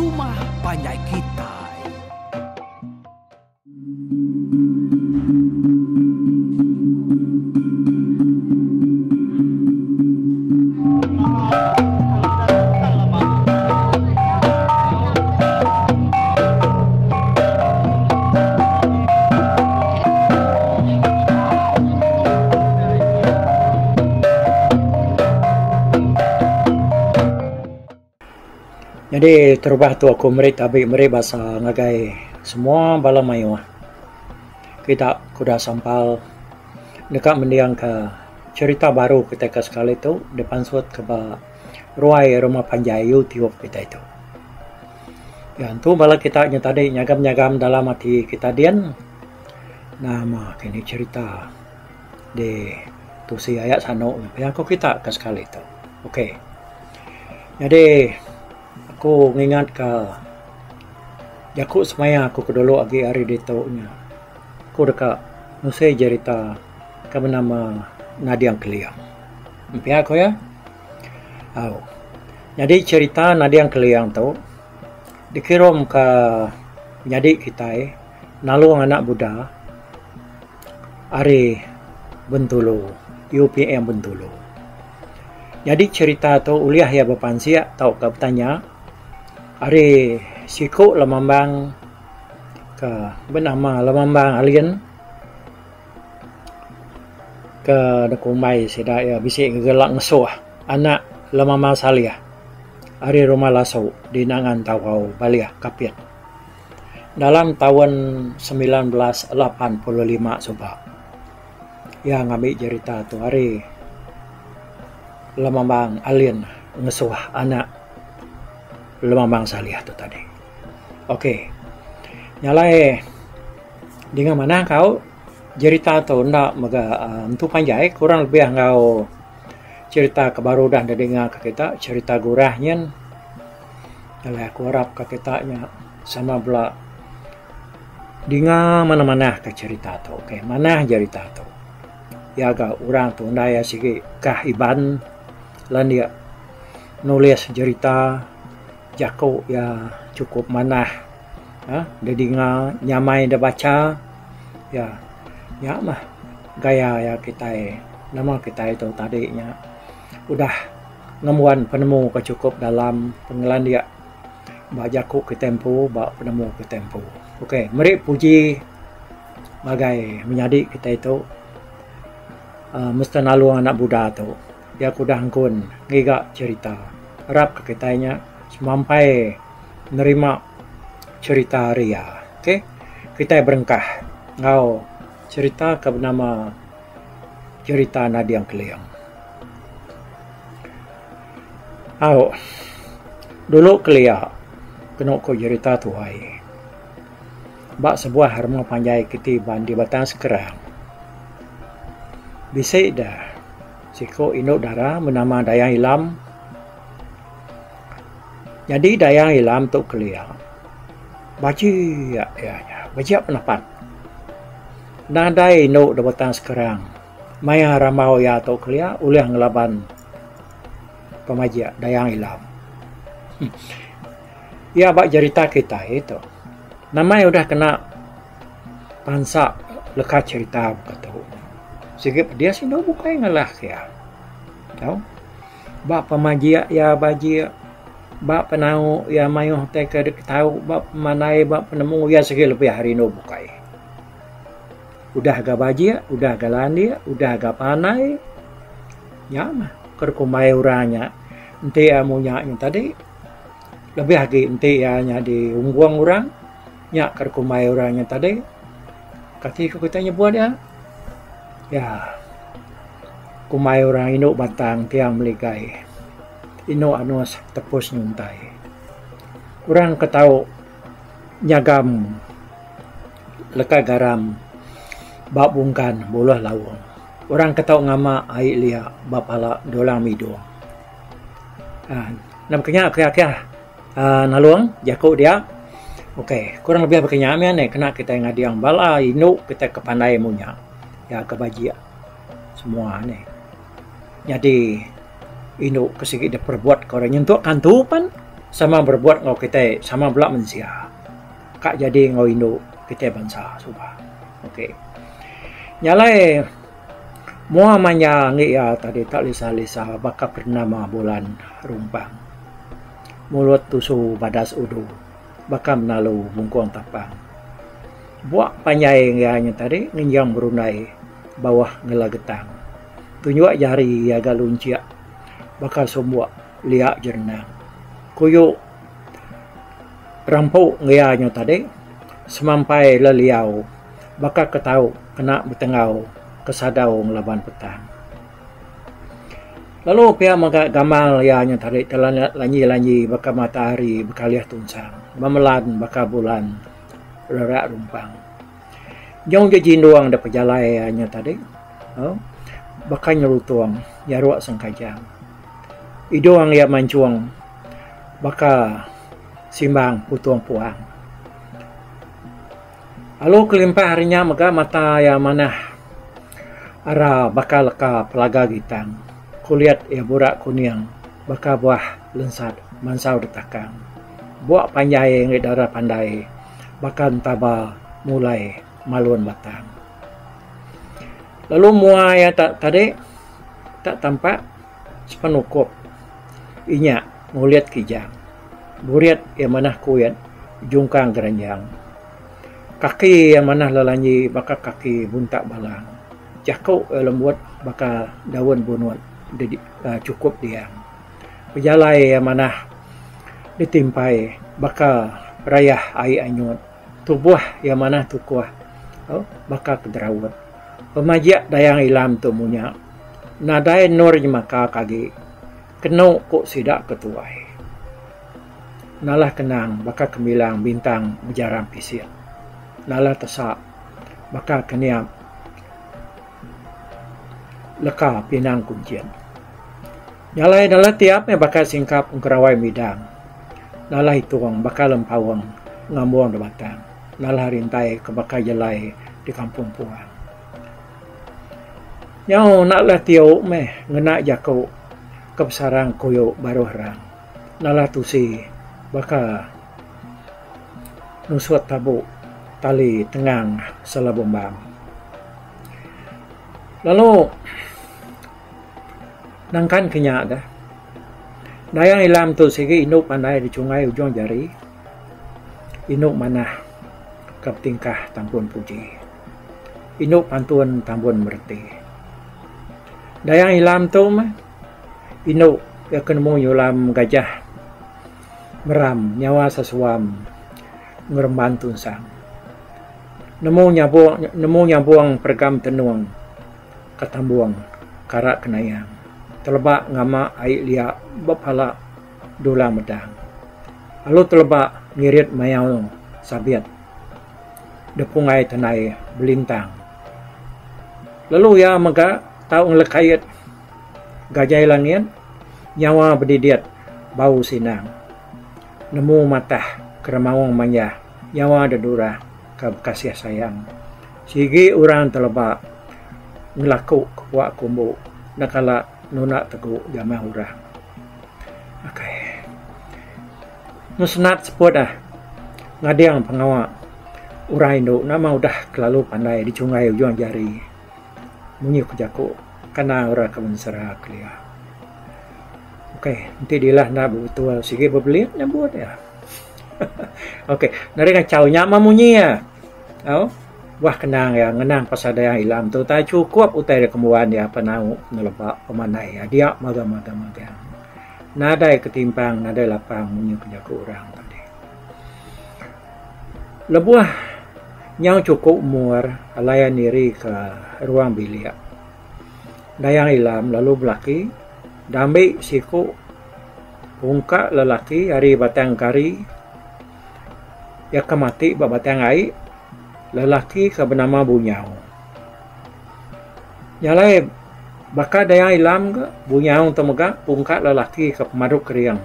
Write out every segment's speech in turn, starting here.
Rumah Panjai Kitai. Nyadi terubah tu aku meri tabi meri basa ngagai semua bala mayuh kita ke udah sampal deka mendingka cherita baru kitai ke sekali tu dipansutka ba ruai rumah panjai YouTube kitai tu. Ya entu bala kita nya tadi nyagam-nyagam dalam ati kita din nama kini cherita di tusi aya sanu pia ku kita ke sekali tu. Okey. Nyadi aku ngingat ka jaku semaya aku ke dulu agi ari ditu nya aku deka nusi jerita ke benama Nading Keling. Pia ku iya. Au. Nyadi cherita Nading Keling tu dikirum ka menyadi kitai nalung anak Buddha ari Bentulu, UPM Bentulu. Nyadi cherita tu ulih iya bepansik tauka betanya ari siku lemambang ke benama Lemambang Alin. Ke dikumbai sida iya bisi ngegela ngesuh anak Lemama Salih ari Rumah Lasu di Nangan Tawau Balih Kapit dalam taun 1985 suba. Iya ngambi jerita tu ari Lemambang Alin ngesuh anak Lemambang Salih tu tadi. Okey. Nya alai dinga manah kau jerita tu enda mega uhh entu panjai kurang lebih enggau cerita ke baru udah didinga ka kita cerita gurah nyin. Alai aku arap ka kita nya sama bela dinga manah manah ka cerita tu. Okay manah jerita tu. Iya ga orang tu ndai iya sigi kah Iban landik nulis jerita jaku iya chukup manah. uhh didinga nyamai da bacha iya nya mah gaya iya kitai nama kitai tu tadi nya udah ngembuan penemu ke chukup dalam pengelandik ba jaku kitai empu ba penemu kitai empu. Ok meri puji ngagai menyadi kitai tu uhh mesti nalung anak buda tu iya ke udah angkun ngiga cherita arap ke kitai nya semampai nerima cherita ari iya. Okey. Kitai berengkah enggau cherita ke benama Cherita Nading Keling. Au dulu kelia kenu ku cherita tuai ba sebuah rumah panjai kiti ban di Batang Skrang bisi da siku indu dara benama Dayang Ilam. Nyadi Dayang Ilam tu kelia bajik iya nya bajik penapat. Nadai indu da Batang Skrang maya rambau iya tu kelia ulih ngelaban pemajik Dayang Ilam. Iya ba jerita kitai tu nama iya udah kena pansa leka cherita baka tu. Sigi pedis indu bukai ngalah ke iya. Tau. Ba pemajik iya bajik, ba penau iya mayuh tai ke deka tau, ba pemandai ba penemu iya sigi lebih ari anu bukai. Udah ga bajik, udah ga landik, udah ga pandai nya mah ke dikumbai orang nya enti iya munya nya tadi lebih agi enti iya nyadi unggung orang nya ke dikumbai orang nya tadi. Kati ku kitai nyebut iya? Ya. Kumbai orang indu batang tiang meligai. Indu anus tepus nyuntai. Orang ke tau nyagam leka garam ba bungkan buluh laung. Orang ke tau ngama ai lia ba pala dulang midung. Aaa nama ke nya ke akih aaa nalung jaku dia. Okey kurang lebih baka nya mih kena kitai ngading bala indu kitai ke pandai munya iya ke bajik. Semua ne nyadi indu ke sigi diperebut ka orang nyentuk kantu pan. Sama berebut enggau kitai sama bela mensia ka jadi enggau indu kitai bansa suba. Ok. Nya alai mua manja enggi iya tadi tak lisa-lisa baka pernama bulan rumpang. Mulut tusu badas udu baka menalu bungkung tapang. Buk panjai iya nya tadi ngenjang berundai bauh ngela getang. Tunjuk jari iya ga lunchik baka sumbuk. Lia jerenang. Kuyu rampu ngeya nyu tadi semampai leliau baka ke tau kena betenggau ke sadau ngelaban petang. Lalu pia mega gamal iya nyu tadi ke lanji-lanji baka matahari bekalih tunsang memelan baka bulan rerak rumpang. Nyau jejindung da pejalai iya nyu tadi baka nyelutung nyaruk sengkajang. Idung iya manchung baka simbang putung puang. Lalu kelimpah ari nya mega mata iya manah ara baka leka pelaga gitang. Kulit iya burak kuning baka buah lensat mansau ditakang. Buk panjai enggi dara pandai baka entaba mulai malun batang. Lalu mua iya tadi tak tampak. Sepenukup inya ngulit kijang. Burit iya manah kuit jungkang geranjang. Kaki iya manah lelanji baka kaki buntak balang. Jaku iya lembut baka daun bunut chukup diang. Pejalai iya manah ditimpai baka rayah ai anyut. Tubuh iya manah tukuh baka kederaut. Pemajik Dayang Ilam tu munya nadai endur nyemaka ke agi kenu ku sida ke tuai. Nalah kenang baka kemilang bintang bejarang pisit. Nalah tesa baka keniap leka pinang kunchit. Nya alai nalah tiap meh baka singkap engkerawai midang. Nalah itung baka lempaung ngambung da batang. Nalah rintai ke baka jelai di kampung puang. Nyau nalah tiu meh ngena jaku ke besarang kuyu baruh rang. Nalah tusi baka nusut tabu tali tengang selabumbang. Lalu nangkan ke nya deh Dayang Ilam tu sigi indu pandai dichungai ujung jari indu manah ke betingkah tampun puji. Indu pantun tambun mereti. Dayang Ilam tu meh indu iya ke nemu nyulam gajah meram nyawa sesuam ngeremban tunsang. Nemu nyabung nemu nyabung peregam tenung ke tambung kara kenayang. Teleba ngama ai lia bepala dulang medang. Lalu teleba ngirit mayau sabit. Depungai Tendai Belintang. Lalu iya mega tau ngelekait Gajai Langit nyawa bedidit bau sinang. Nemu matah keremaung manjah nyawa dedurah ke bekasih sayang. Sigi orang teleba ngelaku ke pua kumbu enda kala nunda tegu jamah orang. Okay. Ngesenat seput ah ngading pengawa orang indu nama udah kelalu pandai dichunggai ujung jari munyi ku jaku kana orang ke bensera kelia. Okay enti dilah enda bebetul sigi bebelit nyebut iya. Okay nari ngachau nya mah munyi iya. Au wah kenang iya ngenang pasal Dayang Ilam tu tai chukup utai da kembuan iya penau peneleba pemandai iya dia magang magang magang. Nadai ketimpang nadai lapang munyi ku jaku orang tadi. Lebuh nyau chukup umur alai iya niri ke ruang bilik. Dayang Ilam lalu belaki dambi siku pungka lelaki ari Batang Kari iya ke mati ba Batang Ai lelaki ke benama Bunyau. Nya alai baka Dayang Ilam ga Bunyau tu mega pungka lelaki ke pemadu kering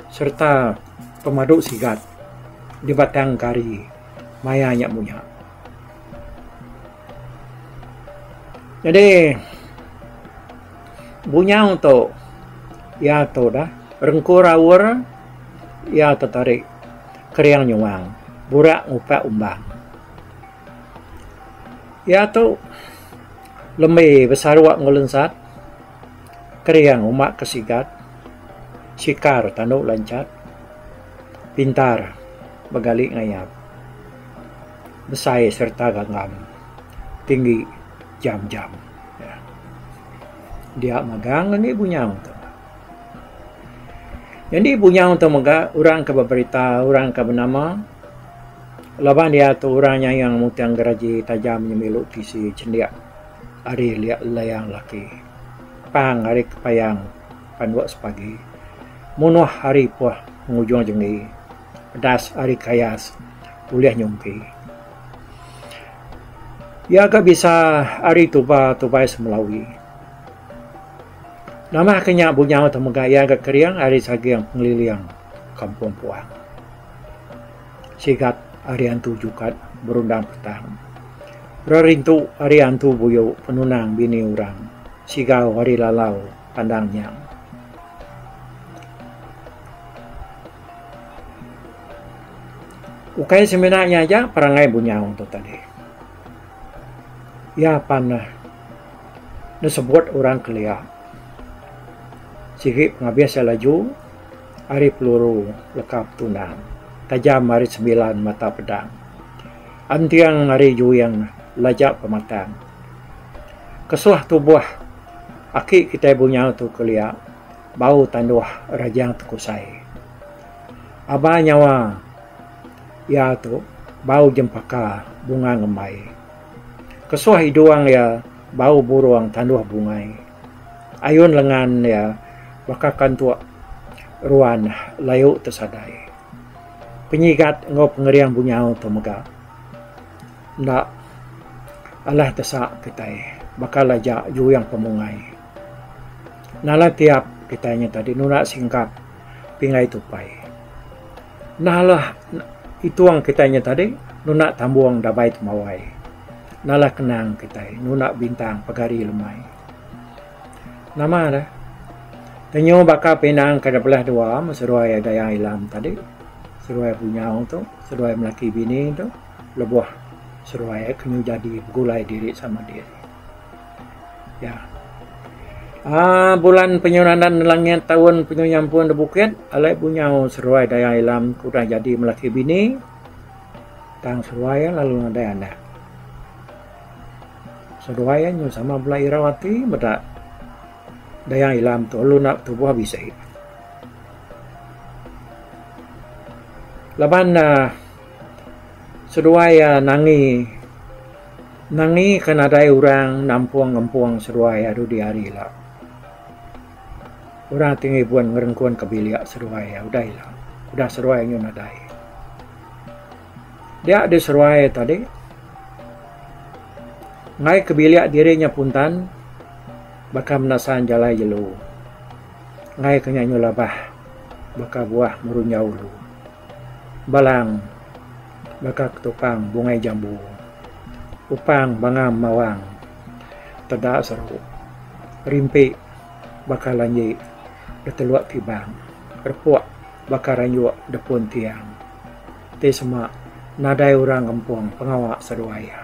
sereta pemadu sigat di Batang Kari maya nya munya. Nyadi Bunyau tu iya tu dah rengkur aur. Iya tetarik kering nyuang, burak ngupak umbang. Iya tu lembi besaruk enggau lensat, kering uma ke sigat, sikar tandu lanchat, pintar begali ngayap, besai sereta ganggam, tinggi jam-jam. Dia magang agi bunyau tu. Nyadi bunyau tu mega orang ke beberita, orang ke benama laban iya tu orang nyayang muting geraji tajam nyemilu tisi chendik ari liak layang laki. Pang ari kepayang panduk sepagi. Munuh ari puh pengujung jenggi. Pedas ari kayas ulih nyungki. Iya ga bisa ari tuba tubai semelawi. Nambah ke nya bunyau tu mega iya ga kering ari saging pengeliling kampung puang. Sigat ari antu jukat berundang petang. Rerintu ari antu buyu penunang bini orang. Sigau ari lalau pandang nyang. Ukai semina nya aja perangai bunyau tu tadi. Iya pan disebut orang kelia. Sigi pengabis iya laju ari peluru leka petunang tajam ari sembilan mata pedang. Anting ari juing laja pematang. Kesuh tubuh aki kitai bunyau tu kelia bau tanduh rajang tekusai. Aba nyawa iya tu bau jempaka bunga ngembai. Kesuh idung iya bau burung tanduh bungai. Ayun lengan iya baka kantuk ruan layu tesadai. Penyigat enggau pengering bunyau tu mega enda alah tesa kitai baka laja juing pemungai. Nala tiap kitai nya tadi nunda singkap. Pinggai tupai. Nah alah itung kitai nya tadi nunda tambung dabai temawai. Nah alah kenang kitai nunda bintang pegari lemai. Nama deh tenyu baka pinang ke belah dua meh seduai Dayang Ilam tadi seduai Bunyau tu seduai melaki bini tu lebuh seduai ke nyu jadi begulai diri sama diri. Ya. Aaa bulan penyu nandan ne langit taun penyu nyampun da bukit alai bunyau seruai Dayang Ilam ke udah jadi melaki bini tang seruai iya lalu nadai anak. Seduai iya nyu sama bela irau ati meda Dayang Ilam tu lalu enda tubuh bisi. Laban ne seduai iya nangi. Nangi ke nadai orang nampung ngempung seduai iya dudi hari ila. Orang ti ngibun ngerengkun ke bilik seduai iya udah ila. Udah seduai nyu nadai. Dia di seduai iya tadi enggai ke bilik diri nya puntan baka menasan jalai jelu. Enggai ke nya nyu labah baka buah merunjau ulu. Balang baka ketupang bungai jambu. Upang bangam mawang teda seru. Rimpi baka lanji beteluk tibang. Repuk baka ranyuk depun tiang. Ti sema nadai orang ngempung pengawa seduai iya.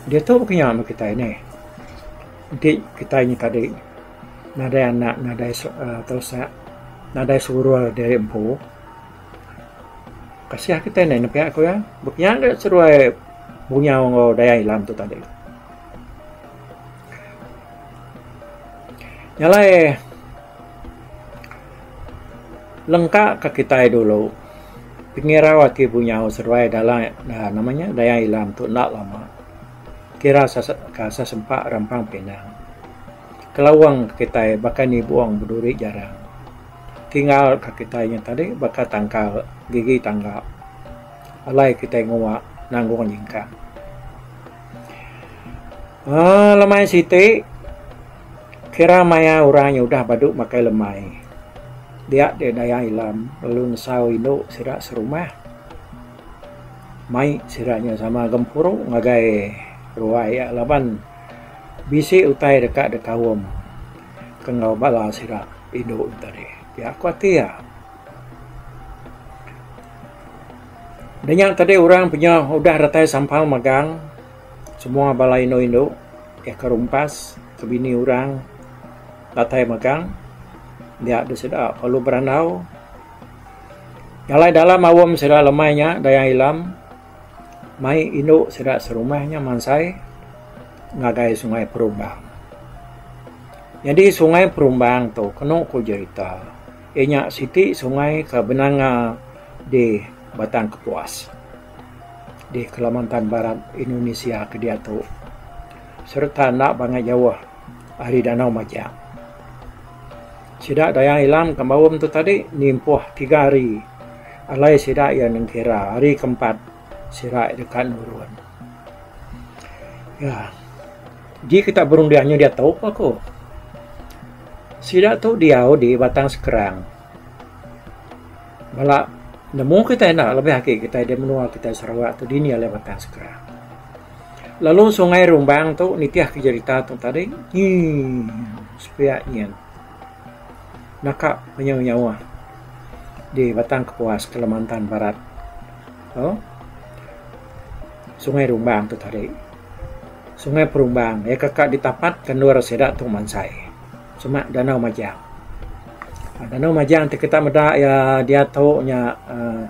Diatu ke nya meh kitai neh. Enti kitai nyadi nadai anak nadai teresak nadai surul diri empu. Kasih kitai enda nepiak ku iya. Nya ga seduai Bunyau enggau Dayang Ilam tu tadi. Nya alai lengka ka kitai dulu pengirau ati Bunyau seduai dalam nama nya Dayang Ilam tu enda lama kira ka sesempa rampang pinang. Kelawang kitai baka nibung beduri jarang. Tinggal ka kitai nya tadi baka tangkal gigi tangga alai kitai nguwa nanggung nyingkang. Aaa lemai siti kira maya orang nya udah badu makai lemai dia deh Dayang Ilam lalu nesau indu sida serumah mai sida nya sama gempuru ngagai ruai iya laban bisi utai deka dikaum. ke enggau bala sida indu nya tadi. Pia ku ati iya. Da nya tadi orang pinya udah datai sampal magang semua bala indu-indu iya ke rumpas ke bini orang datai magang dia deh sida perlu berandau. Alai dalam aum sida lemai nya Dayang Ilam mai indu sida serumah nya mansai ngagai Sungai Perumbang. Nyadi Sungai Perumbang tu kenu ku jerita iya nya siti sungai ke benanga di Batang Kepuas di Kalimantan Barat Indonesia ke diatu sereta enda bangat jauh ari Danau Majang. Sida Dayang Ilam ke baum tu tadi nimpuh tiga hari alai sida iya nengkira hari keempat sida deka nurun. Ya. Ji kita berunding nyu diatu pa ku. Sida tu diau di Batang Sekerang. Bala nemu kitai enda lebih agi kitai di menua kitai Sarawak tu dini alai Batang Sekerang. Lalu Sungai Rumbang tu nitih ke jerita tu tadi nyi sepiak nyin naka menyau nyauh di Batang Kepuas Kalimantan Barat oh Sungai Rumbang tu tadi. Sungai Perumbang iya ke ka ditapat ke endur sida tu mansai sema Danau Majang. Danau Majang ti kita meda iya diatu nya uhh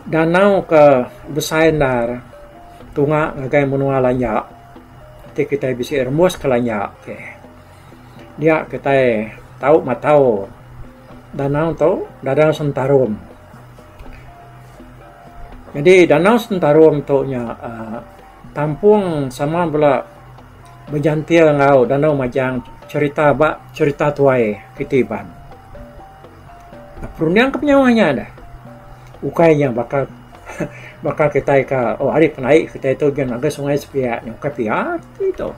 Danau ke besai endar tunga ngagai menua Lanjak ti kitai bisi rembus ke Lanjak ti. Dia kitai tau matau danau tu Danau Sentarum. Nyadi Danau Sentarum tu nya uhh tampung sama bela bejantil enggau Danau Majang cherita ba cherita tuai kitai Iban. Perunding ke penyauh nya deh. Ukai nya baka baka kitai ka oh ari penaik kitai tu gin ngagai sungai sepiak nya ukai pia ti tu.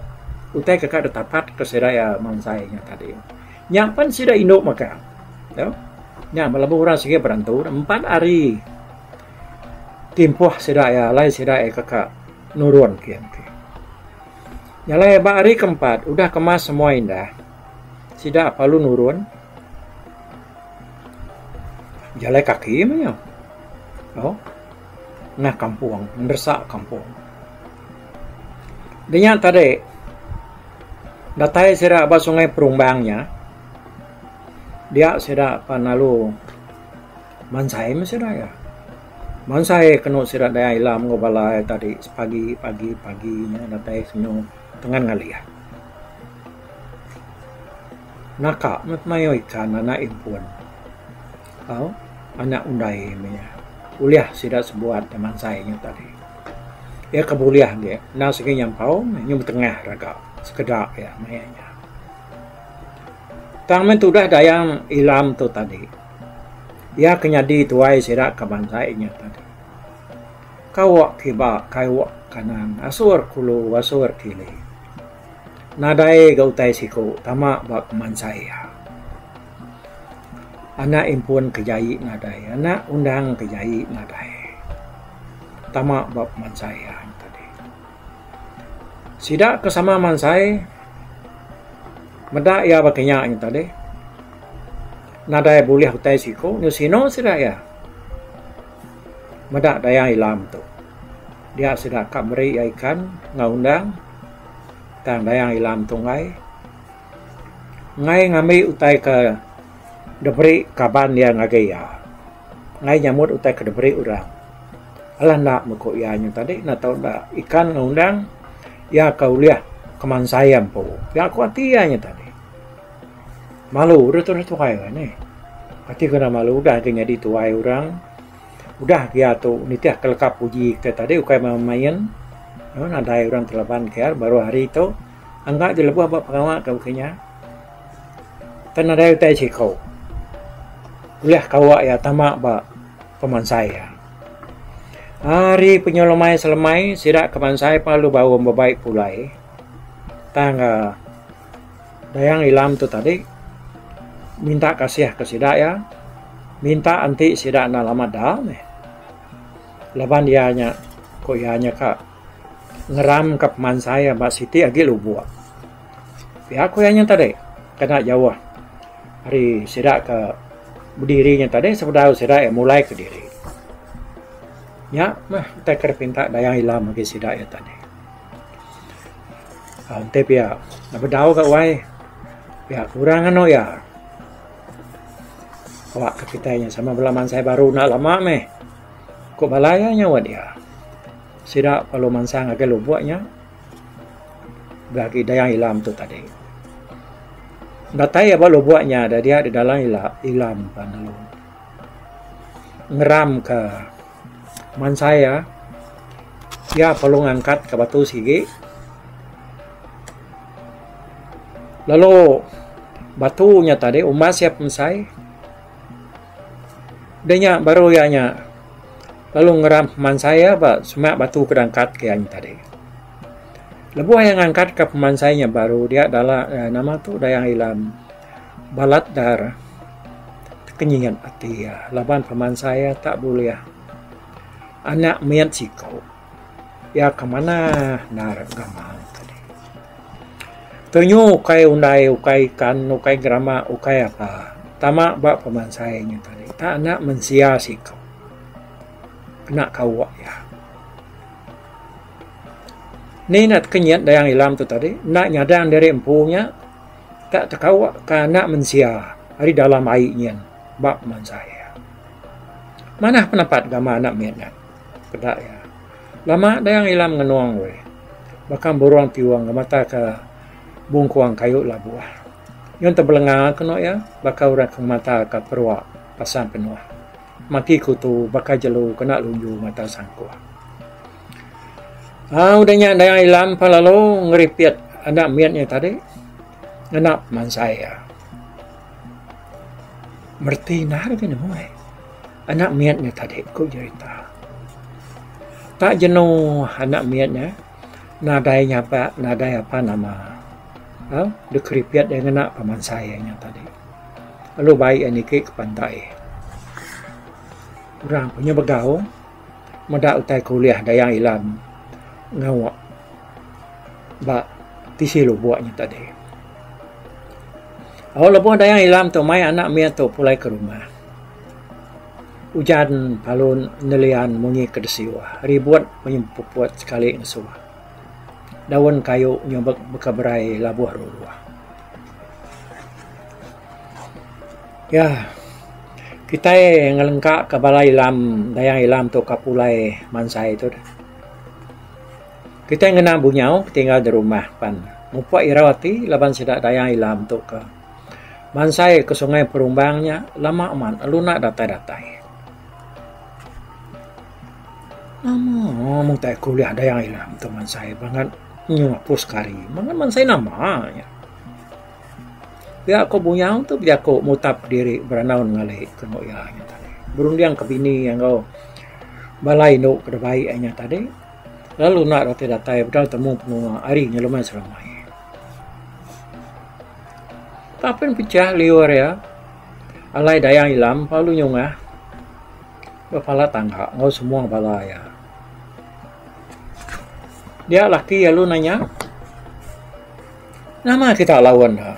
Utai ke ka ditapat ke sida iya mansai nya tadi. Nya pen sida indu mega. Tau. Nya bala orang sigi berantu empat hari timpuh sida iya alai sida iya ke ka nurun kin. Nya alai ba hari ke empat udah kemas semua indah. Sida perlu nurun jalai kaki meh nya. Au nengah kampung neresa kampung. Dinya tadi datai sida ba sungai Perumbang nya dia sida pan lalu mansai meh sida iya. Mansai kenu sida daya ila enggau bala iya tadi sepagi pagi pagi nya datai senyu tengan ngalih. Naka meh pemayuh ikan anak impun tau anak undai meh nya ulih sida sebuat da mansai nya tadi. Iya ke bulih agi enda sigi nyampau meh nyau betengah raga sekeda iya maya nya. Tang meh tudah dayang Ilam tu tadi iya ke nyadi tuai sida ke mansai nya tadi. Kauk kiba kauk kanan asur kulu asur kili. Nadai ga utai siku tama ba pemansai iya. Anak impun ke jai nadai, anak undang ke jai nadai. Tama ba pemansai iya tadi. Sida ke sama mansai meda iya ba kinya nya tadi nadai bulih utai siku nyau sinu sida iya. Meda dayang ilam tu. Dia sida ka meri iya ikan enggau undang. Tang Dayang Ilam tu enggai. Enggai ngambi utai ke diberi kaban iya ngagai iya. Enggai nyambut utai ke diberi orang. Alah enda meh ku iya nya tadi enda tau enda ikan enggau undang iya ke ulih kemansai iya empu. Pia ku ati iya nya tadi. Malu deh tudah tuai nih. Kati ku enda malu udah agi nyadi tuai orang. Udah gia tu nitih ke leka puji ke tadi ukai main nadai orang telaban ke baru hari tu angga je lebuh ba pengawa ke baka nya tan nadai utai siko ulih kawa iya tama ba pemansai iya. Ari penyelemai selemai sida ke mansai lalu baum bebai pulai tang uhh Dayang Ilam tu tadi minta kasih ke sida iya minta enti sida enda lama da meh laban iya nya ku iya nya ka ngeram ka pemansai ba siti agi lubok. Pia ku iya nya tadi kena jauh ari sida ke bediri nya tadi sebedau sida iya mulai kediri. Nya meh utai ke dipinta Dayang Ilam agi sida iya tadi. Enti pia bedau ga wai pia kurang anu iya. Awak ke kitai nya sama bala mansai baru enda lama meh. Ku bala iya nyaut iya. Sida perlu mansang ngagai lubok nya bagi Dayang Ilam tu tadi. Datai iya ba lubok nya da dia da dalam ila Ilam pan lalu ngeram ka mansai iya. Iya perlu ngangkat ka batu sigi lalu batu nya tadi umbas iya pemesai. Udah nya baru iya nya lalu ngeram pemansai iya ba semak batu ke dangkat ke iya nya tadi. Lebuh iya ngangkat ka pemansai nya baru dia dala uhh nama tu Dayang Ilam balat dar tekenyit ati iya laban pemansai iya tak bulih anak mit siko. Iya ke manah endar gamal tadi. Tunyu ukai undai ukai ikan ukai gerama ukai apa tama ba pemansai nya tadi tak anak mensia siko kena kauk iya. Ni ne tekenyit Dayang Ilam tu tadi enda nyadang diri empu nya tak tekauk ka anak mensia ari dalam ai nyin ba pemansai iya. Manah penapat gamal anak mit nya. Peda iya. Lama Dayang Ilam ngenung weh. Baka burung tiung ngemata ke bungkung kayu labuh. Nyun tebelenga kenu iya baka orang ke ngemata ke perua pasang penuh. Mati kutu baka jelu kena lunju mata sangkuh. Aaa udah nya Dayang Ilam pan lalu ngeripit anak mit nya tadi ngena pemansai iya. Mereti endar ke nemu ai. Anak mit nya tadi ku jerita. Tak jenuh anak mit nya nadai nyabak nadai apa nama uhh dikeripit iya ngena pemansai iya nya tadi. Lalu bai iya niki ke pantai. Orang punya begau meda utai ke ulih Dayang Ilam ngauk ba tisi lubok nya tadi. Au lebuh Dayang Ilam tu mai anak mit tu pulai ke rumah. Ujan palun nelian munyi ke desiuh ribut munyi puput sekali ngesuh. Daun kayu nyubek baka berai labuh ruruh. Ya kitai ngelengka ka bala Ilam Dayang Ilam tu ka pulai mansai tu. Kitai ngena bunyau tinggal da rumah pan mupuk irau ati laban sida Dayang Ilam tu ka. Mansai ke sungai Perumbang nya lama amat lalu enda datai-datai. Nama mung tai ku ulih Dayang Ilam tu mansai bangat nyu apus kari. Bangat mansai nama nya. Pia ko Bunyau tu bejaku mutap diri berandau ngali ke endo iya nya tadi. Berunding ke bini iya enggau bala indu ke dibai iya nya tadi lalu enda datai-datai bedau temu penunga ari nyelumai serumai. Tapin pecah liur iya alai Dayang Ilam lalu nyungah ba pala tangga enggau semua bala iya. Dia laki lalu nanya, Nama kita laun ne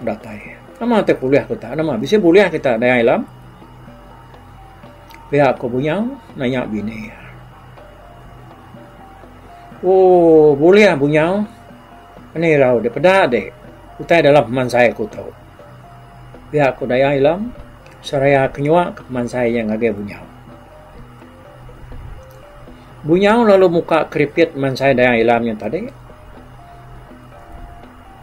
datai? Nama ti pulih kita? Nama bisi bulih kita Dayang Ilam? Pia ku Bunyau nanya bini iya. Ooh bulih Bunyau. Enda irau deh peda deh utai dalam pemansai aku tu. Pia ku Dayang Ilam seraya ke nyua ke pemansai iya ngagai Bunyau. Bunyau lalu muka keripit pemansai Dayang Ilam nya tadi.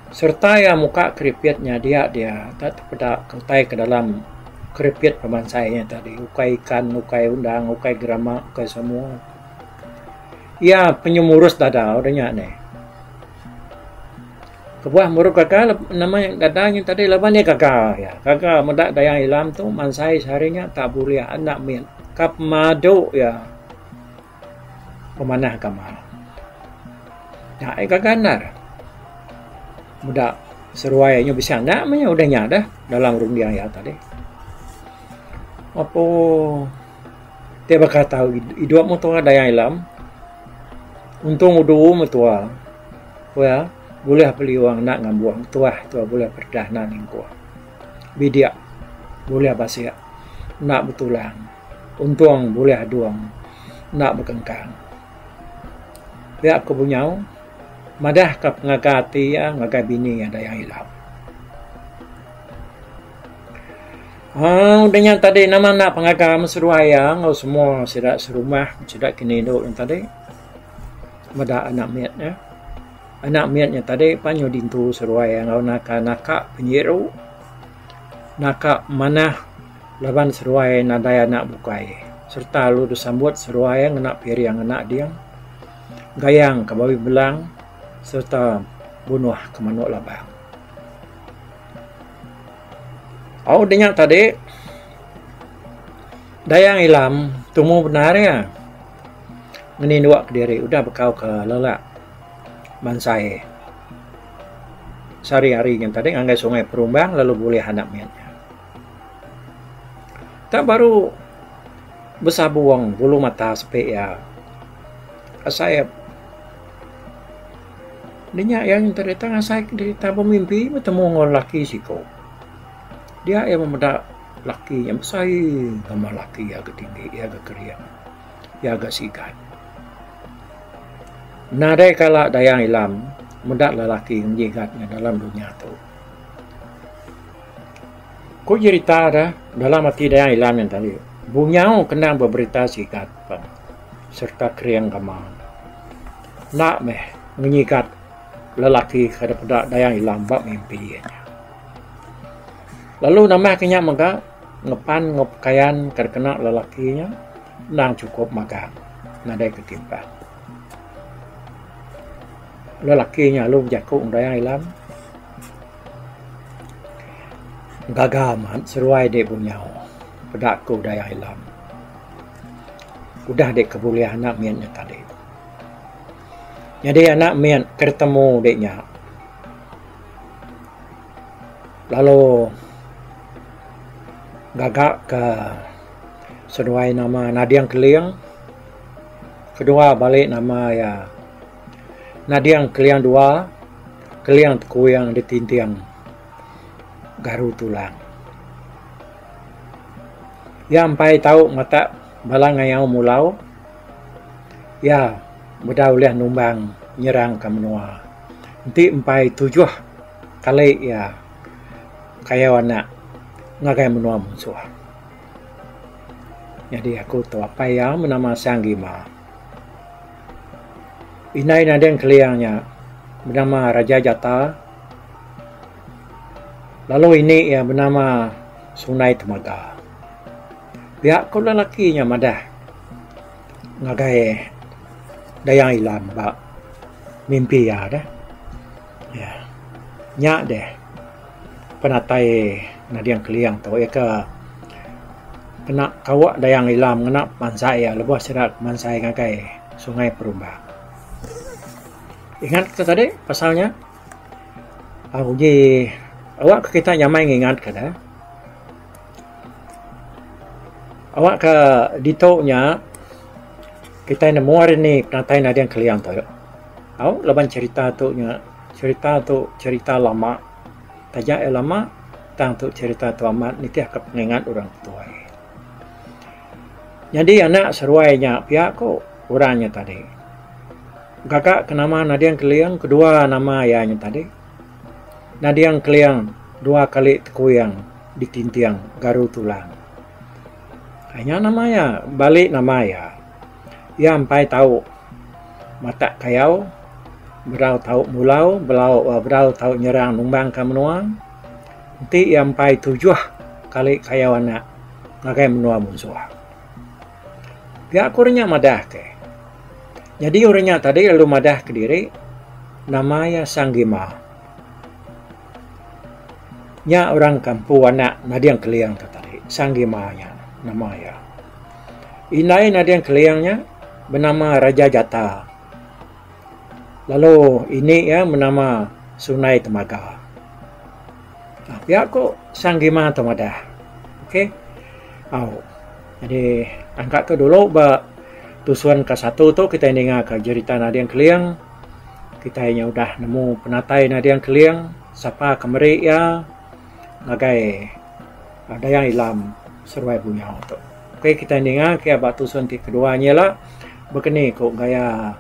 Sereta iya muka keripit nya dia dia tak tepeda ke utai ke dalam keripit pemansai nya tadi ukai ikan, ukai undang, ukai gerama, ukai semua. Iya penyemurus dada udah nya neh. Kebuah murus gaga nama dada nya tadi laban iya gaga iya. Gaga meda Dayang Ilam tu mansai sehari nya tak bulih anak mit ka pemadu iya pemanah gamal. Nya ai gaga endar meda seruai inya bisi anak meh udah nya dah dalam runding iya tadi. Apo. Ti baka tau idup meh tuah Dayang Ilam. Untung udu meh tuah. Ku iya. Bulih beliung enda ngambung tuah tua bulih peredah enda ningkuh. Bidik bulih basik enda betulang untung bulih adung enda bekengkang. Pia ku Bunyau madah ka pengaga ati iya ngagai bini iya Dayang Ilap. Aaa udah nya tadi nama enda pengaga seduai iya enggau semua sida serumah sida kini indu ne tadi meda anak mit ne. Anak mit nya tadi pan nyau dintu seduai enggau naka naka penyiru naka manah laban seduai nadai anak bukai sereta lalu disambut seduai ngena piring ngena ding gayang ke bawi belang sereta bunuh ke manuk labang. Au deh nya tadi Dayang Ilam tumu bendar iya ngeninduk kediri udah bekau ke lelak. Mansai sehari hari nyen tadi ngagai sungai Perumbang lalu bulih anak mit nya. Tak baru besabung bulu mata sepi iya asai dinya iya nyen tadi tang asai diri bemimpi betemu enggau lelaki siko. Dia iya meda lelaki nya besai nama lelaki iya ga tinggi iya ga kering iya ga sigat. Nadai kala Dayang Ilam meda lelaki ngejigat nya dalam dunya tu. Ku jerita da dalam ati Dayang Ilam nya tadi, Bunyau kena beberita sigat pan sereta kering gama. Enda meh ngenyigat lelaki ke dipeda Dayang Ilam ba mimpi iya nya. Lalu nambah ke nya mega ngepan enggau pekayan ke dikena lelaki nya. Endang chukup magang nadai ketimpang. Lelaki nya lalu bejaku enggau Dayang Ilam gaga amat seruai dek bunyau peda ku Dayang Ilam. Udah dek ke bulih anak mit nya tadi. Nyadi anak mit ke ditemu dek nya lalu gaga ke Seduai nama Nading Keling, kedua bali nama iya Nading Keling dua, Keling Tekuing ditinting garu tulang. Iya empai tau matak bala ngayau mulau, iya meda ulih numbang nyerang ka menua. Enti empai tujuh kali iya kayau anak ngagai menua munsuh. Nyadi aku tu apai iya benama Sang Gima. Indai Nading Keling nya benama Raja Jata lalu ini iya benama Sunai Temaga. Pia ku lelaki nya madah ngagai Dayang Ilam ba mimpi iya deh. Nya deh penatai Nading Keling tu iya ke kena kawa Dayang Ilam ngena mansai iya lebuh sida mansai ngagai Sungai Perumbang. Ingat ke tadi pasal nya? Au uji awak ke kita nyamai ngingat ke ne. Awak ke ditu nya kitai nemu hari ni penatai Nading Keling tu. Au laban cherita tu nya cherita tu cherita lama taja iya lama tang tu cherita tu amat nitih ka pengingat orang tuai. Nyadi anak seruai nya pia ko orang nya tadi. Gaga ke nama Nading Keling kedua nama iya nya tadi. Nading Keling dua kali tekuyang ditinting garu tulang. Nya nama iya bali nama iya. Iya empai tau matak kayau bedau tau mulau belau bedau tau nyerang numbang ka menua enti iya empai tujuh kali kayau anak ngagai menua munsuh. Pia ku orang nya madah ke. Nyadi orang nya tadi lalu madah kediri nama iya Sang Gima. Nya orang ke empu anak Nading Keling tu tadi Sang Gima nya nama iya. Indai Nading Keling nya benama Raja Jata lalu ini iya benama Sunai Temaga. Pia ku Sang Gima tu madah. Okey. Au. Jadi angka tu dulu ba tusun ke satu tu kitai ninga ka jerita Nading Keling. Kitai nya udah nemu penatai Nading Keling sapa ke meri iya ngagai Dayang Ilam seruai Bunyau tu. Okey kitai ninga ke ba tusun ti kedua nya ila bekeni ku gaya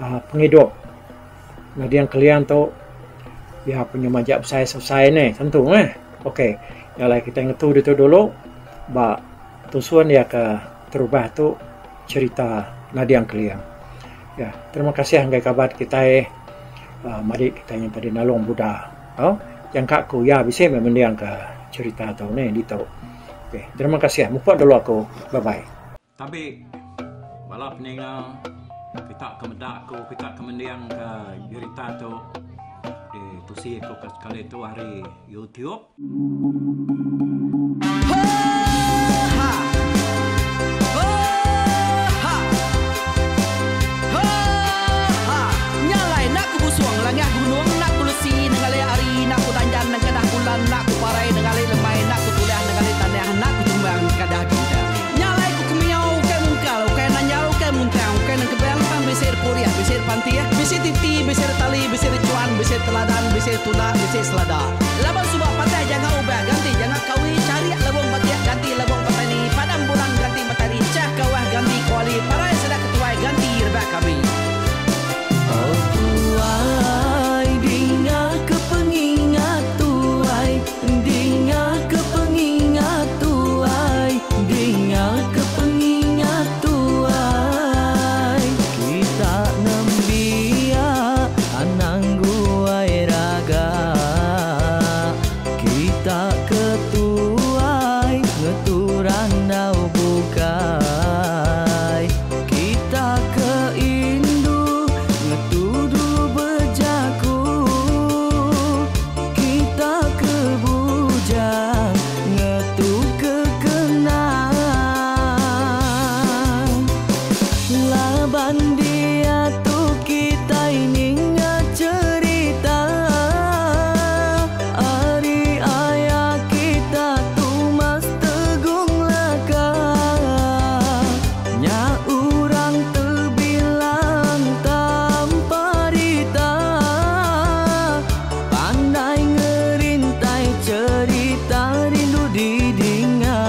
uhh pengidup Nading Keling tu iya pun majak besai besai neh tentu meh. Okey nya alai kitai ngetu ditu dulu ba tusun iya ke terubah tu cherita Nading Keling. Ya, terima kasih ngagai kaban kitai uhh madi kitai nya tadi Nalong Buda. Tau jangka ku iya bisi meh mending ka cherita tu neh ditu. Okey, terima kasih. Mupuk dulu aku. Bye bye. Tabi bala peninga kita ke meda aku kita ke mending ka jerita tu ditusi aku ka sekali tu ari YouTube. Laban suba patah janga ubah ganti janga kawi charik lebong batik ganti lebong petani padam bulan ganti matari chah kawah ganti kuali parai sida ketuai ganti rebak kami. Oh tuai dinga ke pengingat tuai dinga ke pengingat tuai dinga ke pengingat tuai kita nembiak anang guai raga kita ke tuai ngetu randau bukai kita ke indu ngetu dulu bejaku kita ke bujang ngetu ke kenang laban diatu kitai ninga cherita ari aya kita Tumas Tegung Laka nya orang tebilang tanpa rita pandai ngerintai cherita rindu didinga.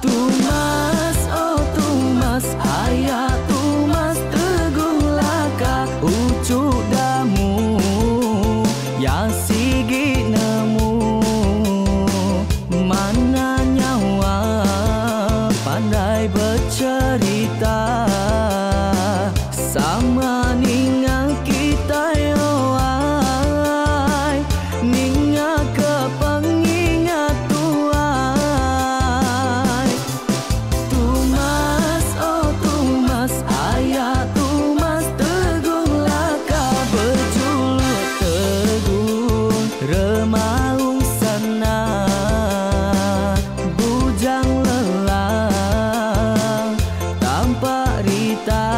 Tumas oh Tumas aya Tumas Tegung Laka uchu damu ya sigi nemu mana nyawa pandai becherita sama ninga kitai oh ai ninga ke pengingat tuai Tumas oh Tumas aya Tumas Tegung Laka bejuluk Tegung Remaung Sana Bujang Lelang Tampak Rita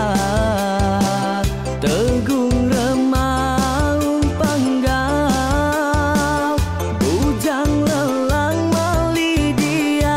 Tegung Remaung Panggau Bujang Lelang Mali Diau.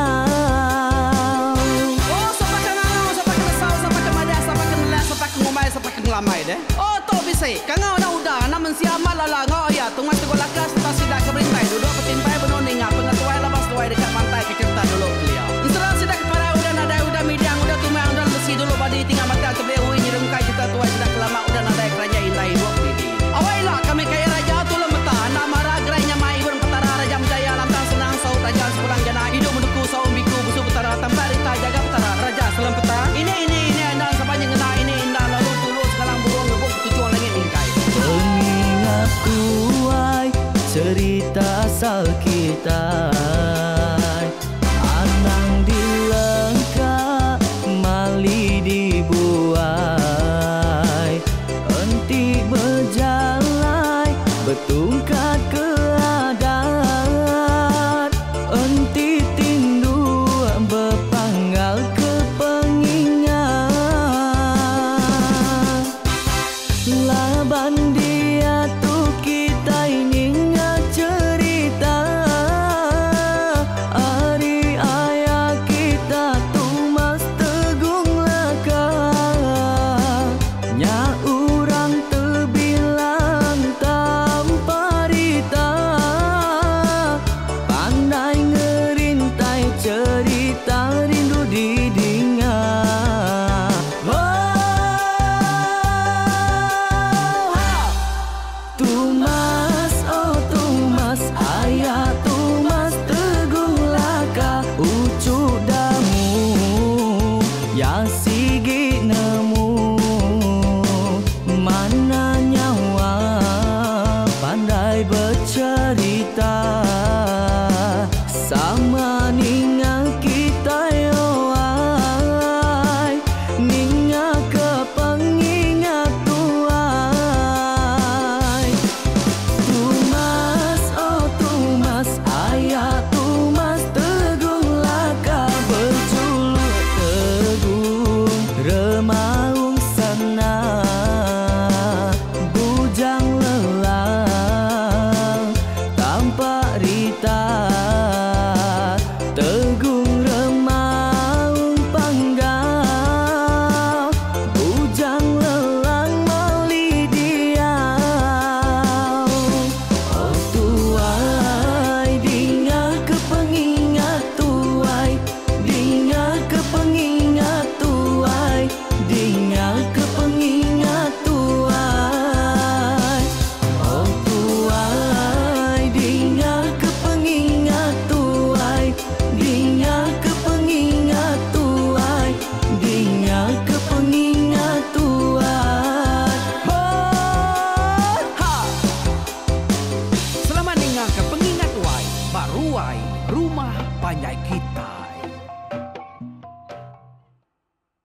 Oh sapa ke ngangau sapa ke nesau sapa ke madah sapa ke nelak sapa ke ngumbai sapa ke ngelamai deh. Oh tu bisi kangau anak uda anak mensia amat lala enggau aya Tungas Teguh Laka sereta sida ke berintai duduk betimpai benung ninga pengetuai laban seduai deka mantai ke cherita dulu kelia. Ensera sida ke parai udah nadai udah midang udah tumang udah lesi dulu badi tinggal batang tebeli ui nyerungkai cherita tuai sida ke lama udah nadai keranjai indai idup didi. Awai ila kami kaya raja tulung meta enda mara gerai nyamai ibun petara raja menjaya lantang senang saut raja sepulang jana idup menuku saum biku busu petara tampak rita jaga petara raja selem peta ini ini ini enda sapa nyengena ini enda lalu tulu segalang burung ngebuk ketuchung langit mingkai. Pengingat tuai cherita asal kitai anang dilengka mali dibuai enti bejalai betungkat ke adat enti tinduk bepanggal ke pengingat laban diatu kitai ninga cherita ari aya kita Tumas Tegung. Mana nyawa pandai becerita Sama ninga kitai oh ai Ninga ke pengingat tuai Tumas oh tumas aya tumas Tegung laka bejuluk tegung Remaung sana Bujang lelang tampak rita Tegung remaung panggau Bujang lelang mali diau Oh tuai dinga ke pengingat tuai Dinga ke pengingat tuai Dinga ke pengingat tuai Oh tuai dinga ke pengingat tuai Dinga ke pengingat tuai Dinga ke pengingat tuai Ho ha Selamat ninga ke pengingat tuai ba ruai rumah panjai kita.